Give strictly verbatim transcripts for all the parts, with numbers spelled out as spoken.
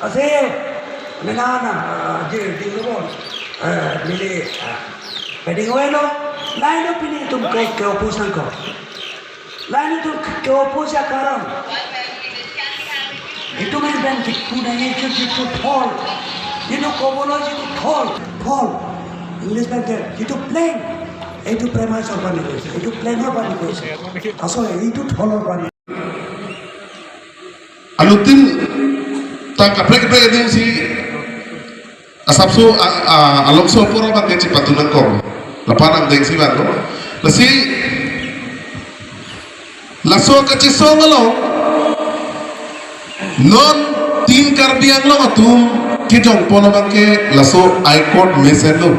Ase, menana, ah, je, di lo, eh, neli, ah, peding oe lo, lain lo pini itum ke, ke-oppose nangkok. Lain itum ke, ke-oppose akaron. Itum pen kipu na ye kipu thol. Itum kobo lo kipu thol, thol. English pen ke, itum plain. Itum premise aphan ni koise, itum plain aphan ni koise. Aso, itum thol aphan ni. Anuttin ta kaprek kaprek adim si asapso a, a, alongso apor abang ke chepatu nangkok. Lapen angdeng si vanlo. Lasi laso kachesong along non Team Karbi Anglong atum kejongpon abang ke laso High Court mesenlo.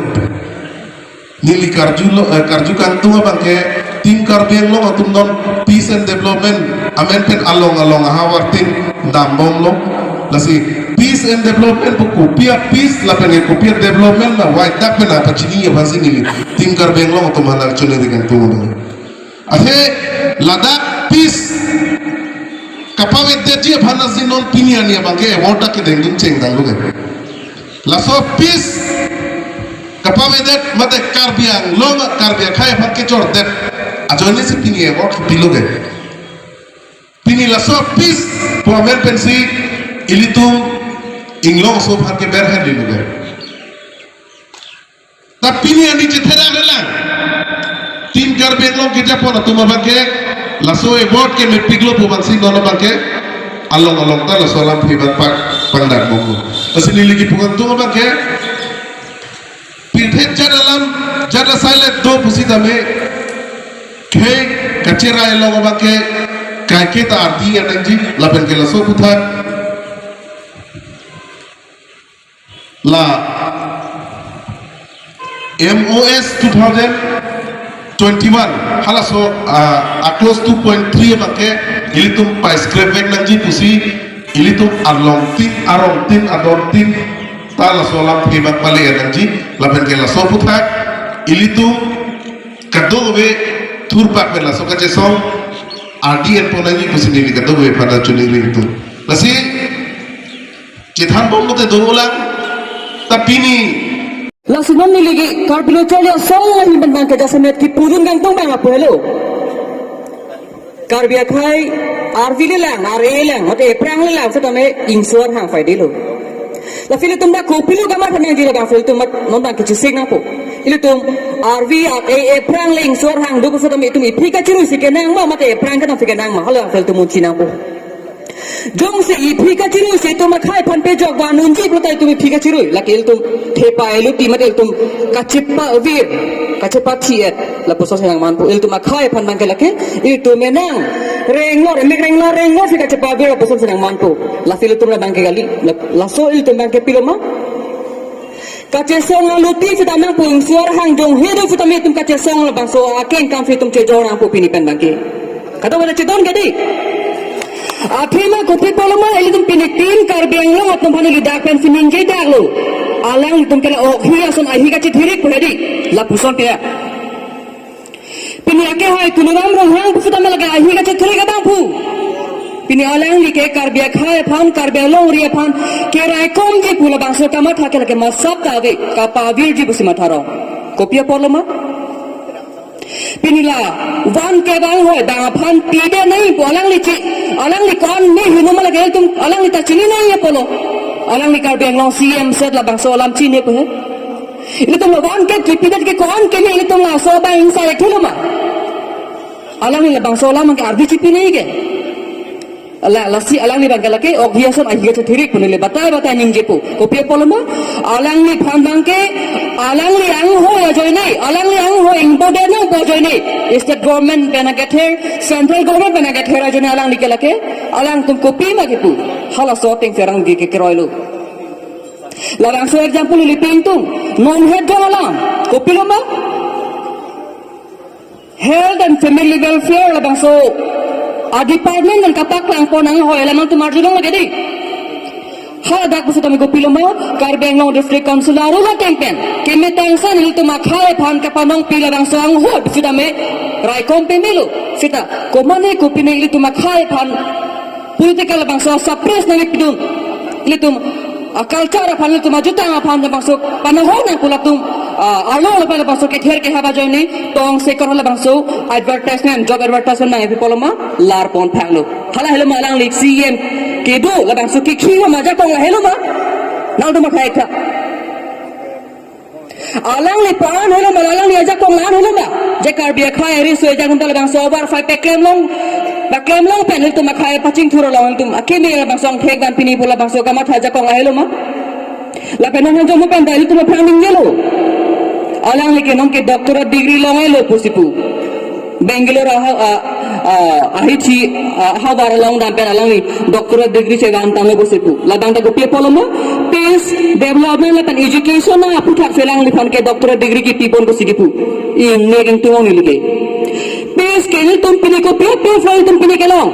Neli karjulo, eh, karju kangtung abang ke Team Karbi Anglong atum non peace and development amen pen along along ahavar tin dambomlo. Lasi peace and development pu kopi a-peace lapen ke kopi a-development ma wai dak pen apachini aphansi neli Team Karbi Anglong atum aphan choningri kangtung abang. Ase ladak peace kapavedetji aphan si non pini arni abang ke award ta kedengdun chengdanglo ke. Laso peace kapavedet mate Karbi Anglong, Karbi akhei aphan kechordet ajoine si pini award pilo ke. Pini laso peace pu amen pensi ilitum inglong aso aphan keberhan lilo ke. Ta pini arni chetherak lelang. Team Karbi Anglong kejapon atum abang ke laso award ke mepiklo pu abang si non abang ke along along ta laso alam phi abang pak pangdak bom. Lasi neli kipu kangtung abang ke pirthe jat alam jat asai let do pusitame khei kacherai along abang ke kaiketa ardi anangji lapen ke laso aputhak la M O S two thousand twenty-one halaso, ah, a-clause two point three abang ke ilitum pai scrap vek nangji pusi ilitum along tin, arong tin, adon tin ta laso alam phi abang pale nangji lapen ke laso aputhak ilitum kadokave thurpak pen laso kachesong ardi enpon nangji pusi neli kadokave aphan ta choningri ilitum. Lasi chethan bomlote dolang, ta pini. Lasi non neli ke Karbi Lo Charli Asong ahin pen abang ke jasemet kipudun kangtung abang lapu helo. Karbi akhei arvi lelang, ar-e lelang, mate ephrang lelang setame ingsuar hang faidelo. Lasi ilitum ta kopilo kamatha nangji labang si ilitum mat non abang ke chesik nangpo. Ilitum arvi ar-e ephrang le ingsuar hang do setame itum iphi kachirui si kenang ma, mate ephrang kedam si kenang ma, halabang si ilitum munchi nangpo. Jongsi iphi kachirui si itum akhei aphan pejok vanunji pulote itum iphi kachirui. Lake ilitum thepa eluti mate ilitum kachepavir, kachepathi-et lapuson si nangmanpo. Ilitum akhei aphan abang ke lake ilitum menang renglo, remek renglo, renglo si kachepavir lapuson si nangmanpo. Lasi ilitum labang ke kali. La-, laso ilitum abang ke pilo ma? Kachesong aluti sita nangpo, ingsuar hang jonghe do sitame itum kachesong labangso akeng kam si itum chejor nangpo pini pen abang ke. Kadokave ta chedon ke dei. Athema kopi apotlo ma ilitum pini Team Karbi Anglong atum aphan ili dak pensi ningjedaklo. Alanglitum ke la okhi ason ahi kachethirik pu hedi. Lapuson ke ya. Pini akehai Tuliram Ronghang pusitame lake ahi kachethirik abang pu. Pini alangli ke Karbi akhei aphan, Karbi alongri aphan keraikomji pu labangso kamatha ke lake masap ta ave, kapavirji pusi matha rong. Kopi apotlo ma? Pini la van ke bang hoi bang aphan pide nangji pu alangli chi, alangli ko-an me hinu ma lake ilitum, alangli ta chini nangji apotlo. Alangli Karbi Anglong C M set labangso alam chini pu he. Ilitum la van ke kipidet ke ko-an keme, ilitum laso abang ingsa ya thilo ma? Alangli labangso alam abang ke ardi chipi nangji ke. La, lasi alangli abang ke lake okhi ason ahi kachethirik pu neli batai batai ningjepo. Kopi apotlo ma? Alangliphan abang ke alangli anghoi ajoine, alangli anghoi ingbodet nangpo ajoine state government pen akether, central government pen akether ajoine alangli ke lake alangtum kopi ma kipu. Halaso ateng si arang di ke keroilo. Labangso example ili pingtung, non het jong alam, kopilo ma? Health and Family Welfare labangso a-department pen kapaklangpon anghoi alam nangtum arjulong lake dei. Haladak pusitame kopilo ma, Karbi Anglong District Council aru ateng pen kemetang san ilitum akhei aphan kapanongpi labangso anghoi pusitame raikom pemelo. Sita komane kopine ilitum akhei aphan political labangso suppress nangpidun. Ilitum, ah, culture aphan, ilitum ajutang aphan labangso panahok nangpo latum, ah, arlo lapen labangso kether kehap ajoine tongsekot labangso advertisement, job advertisement nangpi pulo ma, lar pon phanglo. Hala helo ma alangli C M kedo labangso kekhi ma ajakong la helo ma? Nangtum mathai tha. Alangli pan helo ma, alangli ajakong la-an helo ma? Je Karbi akhai ari so ejak nunta labangso over five paklem long, paklem long pen ilitum akhai pachingthur along ilitum akimi labangso angthek dan pini pu labangso kamatha ajakong la helo ma? Lapen non hanjom pen da ilitum aphan ningjelo. Alangli ke nonke doctorate degree long-elo pusi pu. Bangalore aha, ah, ah, ahithi, ah, havar along dam pen alangli doctorate degree chevan tanglo pusi pu. Labang ta kopi pulo ma? Peace, development lapen education nangputhak si alangliphan ke doctorate degree kipi pon pusi kipu. Ingnek ingtung ong neli ke. Peace ke ilitum pini kopi, peace lo ilitum pini kelong?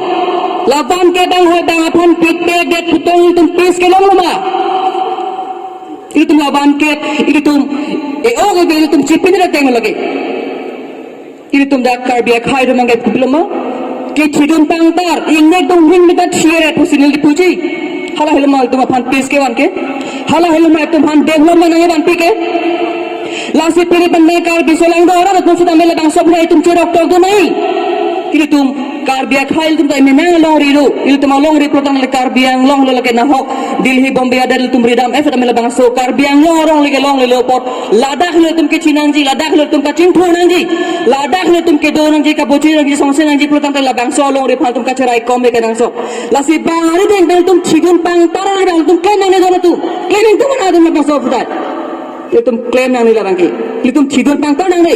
Laban ke bang hoi bang aphan pit pe det putong ilitum peace kelonglo ma? Ilitum laban ke, ilitum, e-o ke ilitum chipin re teng lagi. Ilitum dak Karbi akhai atum angke kopilo ma? Kethidun pangtar, ingnek dong ring mita thiere pusi neli puji. Hala helo ma ilitum aphan peace kevan ke? Hala helo ma ilitum aphan development nangvanpi ke? Lasi pini pen me Karbi solang do arat atum sitame labangso aphai ilitum cherok tok do nai. Ilitum Karbi akhai ilitum ta menang alongri do. Ilitum alongri pulo tangte Karbi Anglong lo lake nahok Delhi, Bombay adet ilitum ridam, eh, sitame labangso Karbi Anglong arong lake longlelo apot. Ladak lo ilitum kechi nangji, ladak lo ilitum kachingthur nangji, ladak lo ilitum kedo nangji, kabochi nangji, songse nangji pulo tangte labangso alongri aphan ilitum kacherai kom le kenangsot. Lasi bang ari deng bang ilitum thidun pangtar ari bang ilitum klem nangne do ilitum. Klem ilitum mana ilitum labangso aphuthak? Ilitum klem nangne labang ke. Ilitum thidun pangtar nangne.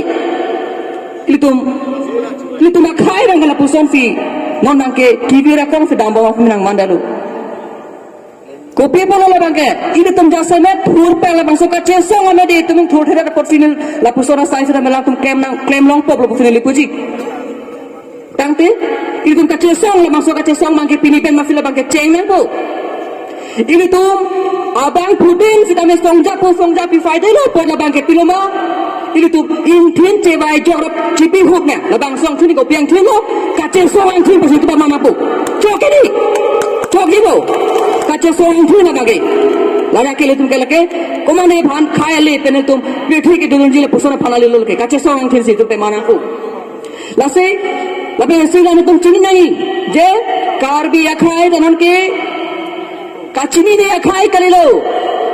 Ilitum, ilitum akhai bang ke lapuson si non bang ke T V rakong si dambom aphan nangmandalo. Kopi pulo labang ke, ilitum jasemet thur pen labangso kachesong ame de ilitum thur theda apotsi neli lapuson asai sitame latum klem nang, klem longpo pulo pusi neli puji. Tangte, ilitum kachesong labangso kachesong bang ke pini pen masi labang ke cheng nangpo. Ilitum abangphutin sitame songjapo songjapi faida lo apot labang ke pilo ma? Ilitum ingthin chevai jorap chipi huk na. Labangso angthin kopi angthin lo? Kachesong angthin pusi ilitum pamanapo. Chok ke di? Chok di bo? Kachesong angthin labang ke. Lake ilitum ke lake komatne aphan khei ale pen ilitum pirthe kedun nangji lapuson aphan ale lo ke. Kachesong angthin si ilitum pamanapo. Lasi, lapen isi la ilitum chini nangji, je Karbi akhai ta nonke kachinine akhai kalilo,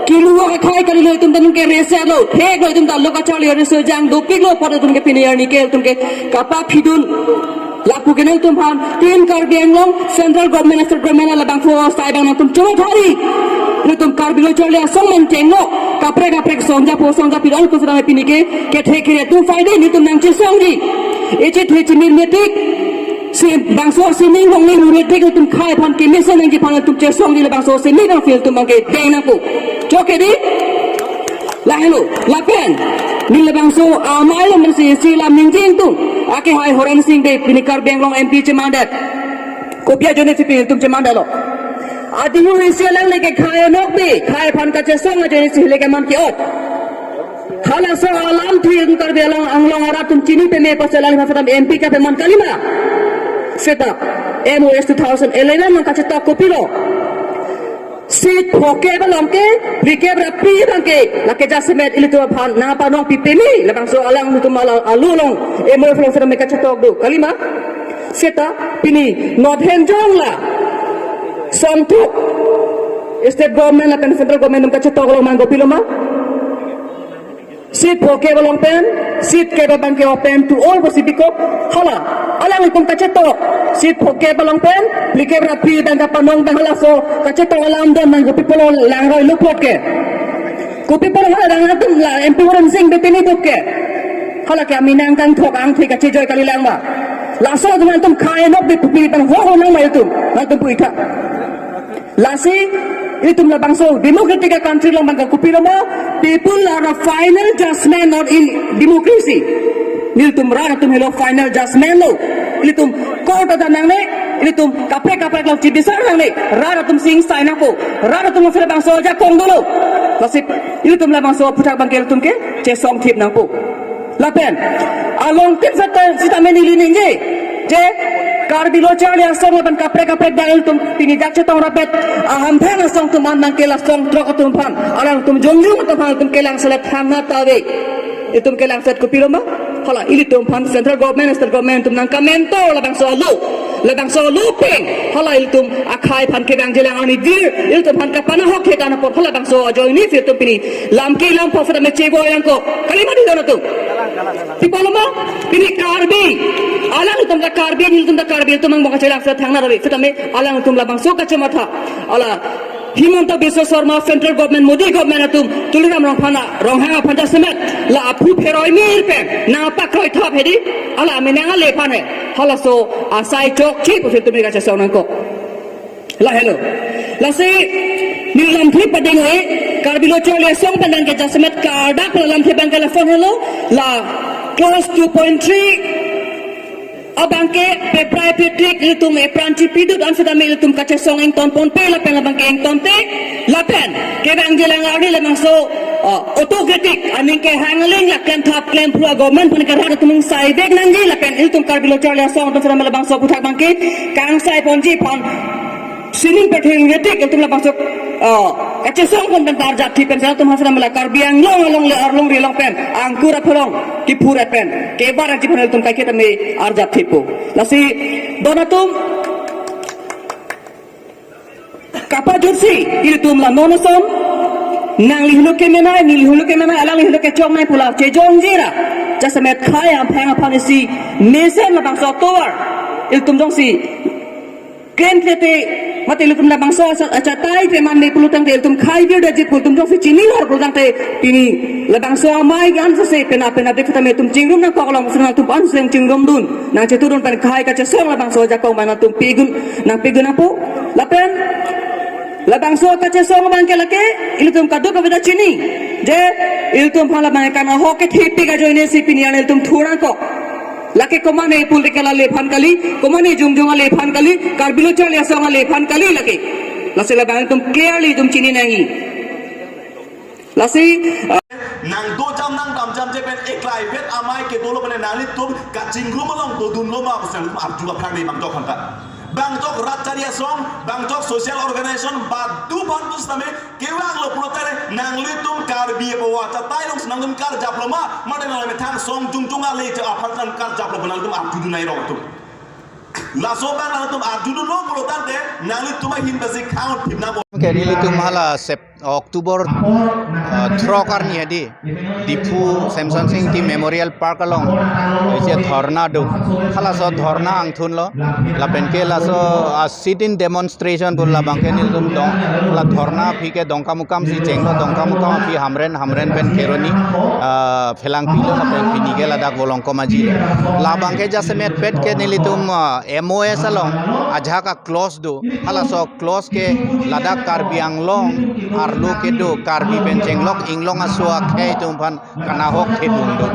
kilu akhai kalilo, ilitum ta nonke reset lo, thek lo, ilitum ta lo kacharli reset jang dopik lo, apot ilitum ke pini arni ke ilitum ke kapaphidun. Lapu ke nangtum aphan, tin Karbi Anglong, central government, state government, labangso asai bang nangtum chuma thari. Ilitum Karbi lo charli asong man chenglo, kaprek kaprek songjapo songjapi dong ilitum sitame pini ke, kethe kere atum faida nelitum nangchesongji. Echethe chimir metik. Si bangso sining longle hure tik ilitum khei aphan kemesen nangji aphan ilitum chesongji labangso sining nang feel ilitum bang ke deng nangpo. Chok ke di? Lahelo, lapen. Neli labangso amei lo mensi si lam ningjing tum. Akehai Horensing Bey pini Karbi Anglong M P chemandet. Kopi ajoine si pini ilitum chemandetlo? Adihu isi alangle ke khei anokbe, khei aphan kachesong ajoine si le keman ke-ot. Halaso alamthe ilitum Karbi Anglong, Anglong arat atum chini peme apotsi alangliphan M P kapeman kalima? Seta, M O S two thousand eleven along kachetok kopilo? Seat phokep along ke, phlikep ra phli abang ke, lake jasemet ilitum aphan nangpanongpi peme, labangso alangtum ala alu along, M O S along seta me kachetok do, kalima? Seta, pini, North Hemjong la, songthruk, state government lapen central government atum kachetok along mang kopilo ma? Seat phokep along pen, seat kep abang ke open to all pusi bikok, hala, alanglitum kachetok, seat phokep along pen, phlikep ra phli abang kapanong abang halaso, kachetok alam don mang kopi pulo langroi lo plot ke. Kopi pulo hala dang atum la, M P Horensing Bey tini duk ke. Hala ke aminang kangthok angthek kachejoi kalilang ma? Laso atum atum khei anokbe pupi abang ho ho nang ma ilitum, nangtum pu itha. Lasi, ilitum labangso democratic country along bang ke kopilo ma, people are a final judgment not in democracy. Nelitum rat atum helo final judgment lo. Ilitum court atum nangne, ilitum kaprek kaprek along chibisar nangne, rat atum sing sai nangpo, rat atum sera bangso ajakong dolo. Lasi, ilitum labangso aphuthak bang ke ilitum ke, chesong thip nangpo. Lapen, along tin seta sitame neli ningje, je, Karbi Lo Charli Asong lapen kaprek kaprek dang ilitum pini jak chetong rapet ahamphang asong atum an nangkelang asong throk atum aphan, alangtum jongjong atum aphan ilitum kelang selet thangnat ave. Ilitum kelang selet kopilo ma? Hala ilitum aphan central government, state government atum nangkamentor labangso alo. Labangso alo pen hala ilitum akhei aphan kevangjilang arni dir ilitum aphan kapanahok ke kan apot hala labangso ajoine si ilitum pini lam kelang apot seta meche bo yang ko. Kali ma dei don atum? Pi pulo ma? Pini Karbi. Alangtum ta Karbi, nelitum ta Karbi, ilitum angbong kachelang selet thangnat ave. Setame alangtum labangso kachematha, hala Himanta Biswa Sarma, central government, Modi government atum, Tuliram Ronghang, Ronghang aphan jasemet la aphu pheroi mir pen nangpakroi thap hedi, hala amenang ale aphan he. Halaso asai chokche pusi ilitum kachesong nangkok. Lahelo. Lasi neli lamthe pading-e, Karbi Lo Charli Asong pen nangkejasemet kardak la lamthe abangke lason helo, la clause two point three abangke peprai petrik ilitum epran chipidut an setame ilitum kachesong ingtonponpe lapen labangke ingtonte lapen kevangjilang arni labangso, uh, autocratic aning kehang aling la klem thap klem phru a-government aphan karat atum saivek nangji lapen ilitum Karbi Lo Charli Asong atum setame labangso aphuthak abangke kangsai ponji aphan sining pathir ngetik ilitum labangso, ah, kachesong pon pen arjap thi pen sa atum hasra mela Karbi Anglong alongle arlongri along pen angkur apholong kiphur pen kebar anji aphan ilitum kaiketa me arjap thipo. Lasi don atum kapajutsi ilitum la non ason nangli helo kemenei, neli helo kemenei, alangli helo kechongnei pu la chejongje ra jasemet khei ahamphang aphan isi mesen labangso atovar ilitum jongsi klem klete mate ilitum labangso asa achatai te man ne pulo tangte ilitum khei bir daji pu ilitum jongsi chini lor pulo tangte pini labangso amei an sese pena pena dek setame ilitum chingrum nangkok along sena ilitum an seng chingrumdun nangchetudun pen khei kachesong labangso ajakong man atum pigun nangpigun apo lapen labangso kachesong abangke lake ilitum kadokave ta chini je ilitum aphan labang kan ahok kethepik ajoine si pini an ilitum thur nangkok. Lake komatne political ale aphan kali, komatne jongjong ale aphan kali, Karbi Lo Charli Asong ale aphan kali lake. Lasi labang ilitum clearly ilitum chini nangji. Lasi, ah, nangdojam nangdamjamje pen eklai vet amei kedo lo pen nanglitum kachingrum along dodunlo ma pusi nanglitum arju aphrang dei bangtok aphan ta. Bangtok rat charli asong, bangtok social organization, badu badu setame kevanglo pulo tangte nanglitum Karbi apo achatai along si nangtum karjaplo ma, mate nangli methang song chungchung ale aphan nang karjaplo pu nangtum arjudun nai rong atum. Laso abang nangtum arjudunlo pulo tangte nanglitum ahin basi khang thip nangpo. Ke nelitum hala Sep-, October, uh, throk arni hedi Diphu Semson Sing Ingti Memorial Park along isi dhorna do. Halaso dhorna angthunlo. Lapen ke laso, uh, sit-in demonstration pu labangke nelitum dong. La dhorna aphi ke Dongkamukam si chenglo, Dongkamukam aphi Hamren, Hamren pen Kheroni, uh, Phelangpi lo lapen pini ke ladak Volongkom Aji lo. Labangke jasemet pet ke nelitum, uh, M O S along ajahak a-clause do. Halaso clause ke ladak Karbi Anglong arlo kedo Karbi pen chenglok inglong aso akhei atum aphan kanahok thedung do.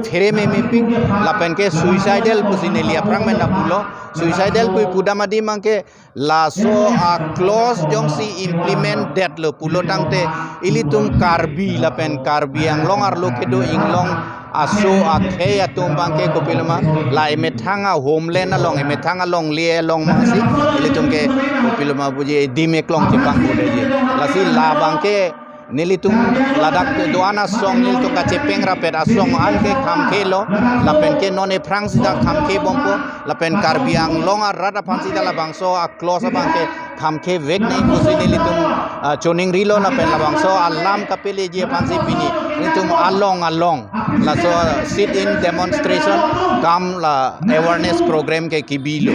Phere memepik lapen ke suicidal pusi neli aphrang pen ta pulo. Suicidal pu pudam adim abangke laso a-clause jongsi implement detlo pulo tangte ilitum Karbi lapen Karbi Anglong arlo kedo inglong aso akhei atum abangke kopiloma la emethang a-homeland along, emethang alongle along masi ilitum ke kopiloma puji edim eklong chepang puji. Lasi labangke nelitum ladak do-an asong nelitum kachepeng rapet asong an ke khamkhelo, lapen ke non ephrang sita khamkhe bompo, lapen Karbi Anglong arat aphan sita labangso a-clause abangke khamkhe vek nai pusi nelitum, ah, choningrilo lapen labangso alam kapeleji aphansi pini nelitum along along laso sit-in demonstration kam la awareness program ke kibilo.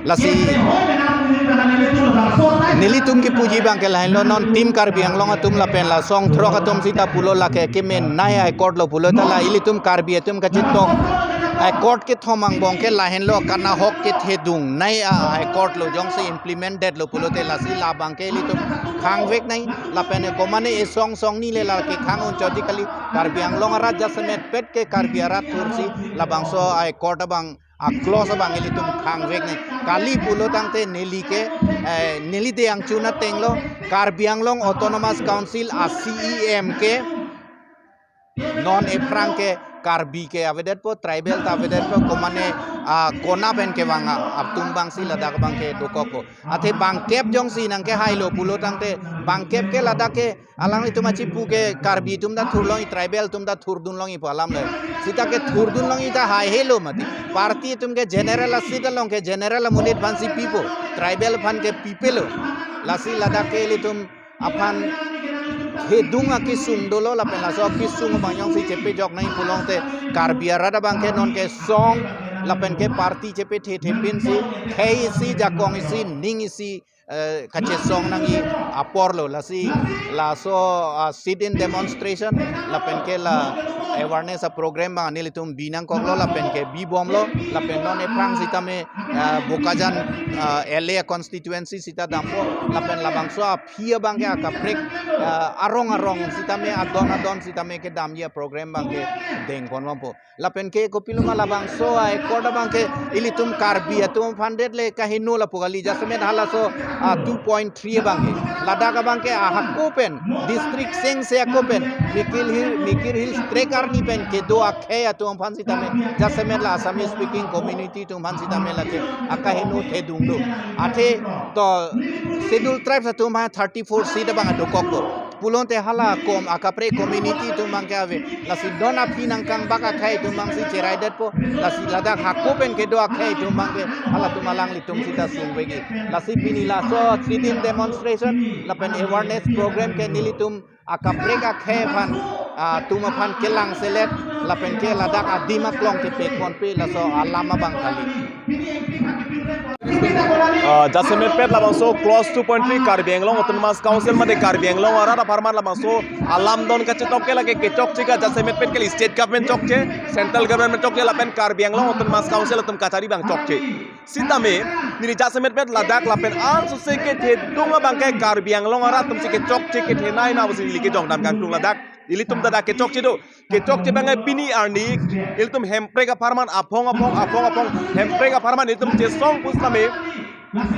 Lasi nelitum kipuji abangke lahenlo non Team Karbi Anglong atum lapen la song throk atum sita pulo lake kemenei a-accord lo pulo ta la ilitum Karbi atum kachetok a-accord kethom angbong ke lahenlo kanahok kethedung nai a-accord lo jongsi implement detlo pulote lasi labangke ilitum khang vek nai lapen komane esong song ni le lake khang unchot ji kali Karbi Anglong arat jasemet pet ke Karbi arat thursi labangso a-accord abang a-clause abang ilitum khang vek nai kali pulo tangte neli ke, eh, neli de angchun atenglo Karbi Anglong Autonomous Council a-C E M ke non ephrang ke Karbi ke avedetpo, tribal ta avedetpo, komane, ah, kona pen kevang, ah, atum abangsi ladak abangke dokokpo. Athe bangkep jongsi nangkehailo pulo tangte, bangkep ke ladak ke alanglitum achipu ke Karbi atum ta thurlongji, tribal atum ta thurdunlongji pu alam lo. Sita kethurdunlongji ta haihelo mati. Party atum ke general a-seat along ke general amonit aphansi pipo, tribal aphan ke pipelo. Lasi ladak ke ilitum aphan thedung akesung dolo, lapen laso akesung abang jongsi chepejok nangji pulote Karbi arat abangke nonke song lapen ke party chepethe thepinsi khei isi, jakong isi, ning isi, eh, kachesong nangji apor lo. Lasi laso, ah, sit-in demonstration lapen ke la awareness a-program abang nelitum binangkoklo lapen ke bibomlo, lapen non ephrang sitame, ah, Bokajan, ah, L A constituency sita dampo, lapen labangso aphi abangke akaprek, ah, arong arong sitame, adon adon sitame kedamji a-program abangke dengponbompo. Lapen ke kopiloma labangso a-accord abangke ilitum Karbi atum aphan det le kaheno lapu kali, jasemet halaso, ah, two point three abangke. Ladak abangke ahako pen, district sengse ako pen, Mikir Hill, Mikir Hills Tracts arni pen kedo akhei atum aphan sitame, jasemet la Assamese speaking community atum aphan sitame lake akaheno thedung do. Athe to Scheduled Tribes atum aphan thirty-four seat abang dokokpo. Pulote hala kom akaprek community atum abangke ave. Lasi don aphi nangkangbak akhei atum abangsi cheraidetpo. Lasi ladak hako pen kedo akhei atum abangke halatum alanglitum sita sungvekji. Lasi pini laso sit-in demonstration lapen awareness program ke nelitum akaprek akhei aphan, ah, atum aphan kelangselet lapen ke ladak adim aklong kepekponpe laso alam abang kali. Ah, jasemetpet labangso clause two point three Karbi Anglong Autonomous Council mate Karbi Anglong arat apharman labangso alamdon kachetok ke lake kechokche ke jasemetpet ke state government chokche, central government chokche lapen Karbi Anglong Autonomous Council atum kachari abang chokche. Sitame, neli jasemetpet ladak lapen ansose kethedung abangke Karbi Anglong arat atumsi kechokche kethenei na pusi neli kejongdam kangtung ladak. Ilitum ta dak kechokche do. Kechokche abangke pini arni ilitum Hemprek apharman aphong aphong aphong aphong Hemprek apharman ilitum chesong pusitame,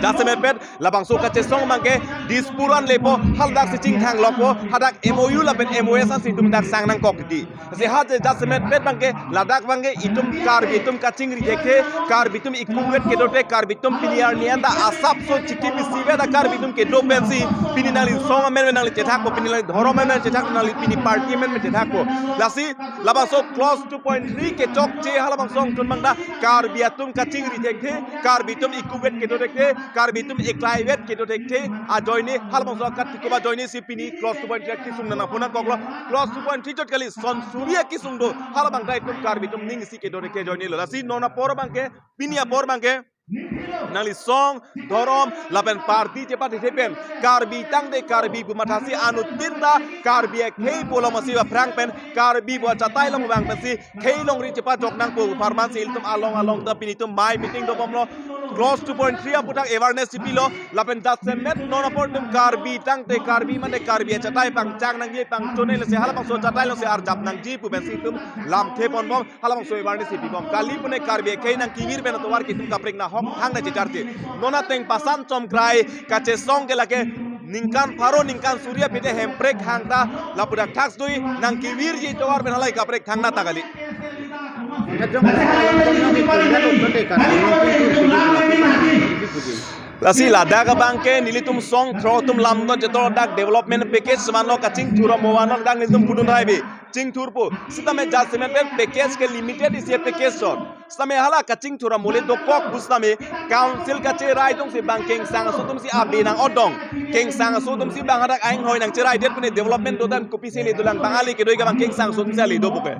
jasemetpet labangso kachesong abangke Dispur an lepo, haladak si chingthang lokpo, hadak M O U lapen M O S ansi itum dak sang nangkok di. Si ha je jasemetpet abangke, ladak abangke itum Karbi atum kachingri thekthe, Karbi atum ekuvet kedo thekthe, Karbi atum pini arni anta asapso chikip isivet a-Karbi atum kedo pensi, pini nangli song amen nangli chethakpo, pini nangli dhorom amen chethak, nangli pini party amen chethakpo. Lasi labangso clause two point three kechokche halabangso angtun abang ta Karbi atum kachingri thekthe, Karbi atum ekuvet kedo thekthe, Karbi atum eklaivet kedo thekthe ajoine, halabangso akat tikup ajoine si pini clause two point three akesung nangpon nangkoklo. Clause two point three chot kali, son suri akesung do. Halabang ta itum Karbi atum ning isi kedo thekthe ajoine lo. Lasi non apor abangke, pini apor abangke, nangli song, dhorom lapen party chepathethe pen Karbi tangte Karbi pu mathasi anuttin ta Karbi akhei pu along masi aphrang pen Karbi pu achatai along vang pensi khei longri chepajok nangpo pu apharman si ilitum along along ta pini itum mei meeting dobomlo. Clause two point three aphuthak awareness chipilo, lapen jasemet non apor itum Karbi tangte Karbi mane Karbi achatai pangchang nangji, pangchone lasi halabangso achatai alongsi arjap nangji pu pensi itum lamthe ponbom, halabangso awareness chipibom. Kali pune Karbi akhei nangkevir pen atovar ke itum kaprek nahok hang nangchecharche. Non ateng pasan chomkrai kachesong ke lake ningkan pharo ningkan suri aphi te Hemprek hang ta lapu dak thaksdui nangkevirji atovar pen halai kaprek thangna ta kali. Lasi ladak abangke nelitum song thro atum lamdon chetor dak development package manlo kachingthur amo vanlo dak nelitum pudun hai bi chingthurpo. Sitame jasemetpet package ke limited isi package son. Sitame hala kachingthur amo le dokok pusitame council kacherai atumsi bang kengsang aso atumsi abi nang-odong. Kengsang aso atumsi bang hadak ainghoi nangcheraidet pune development dodan kopisi le dolang bang ali kedoi ke bang kengsang aso atumsi ali do buke.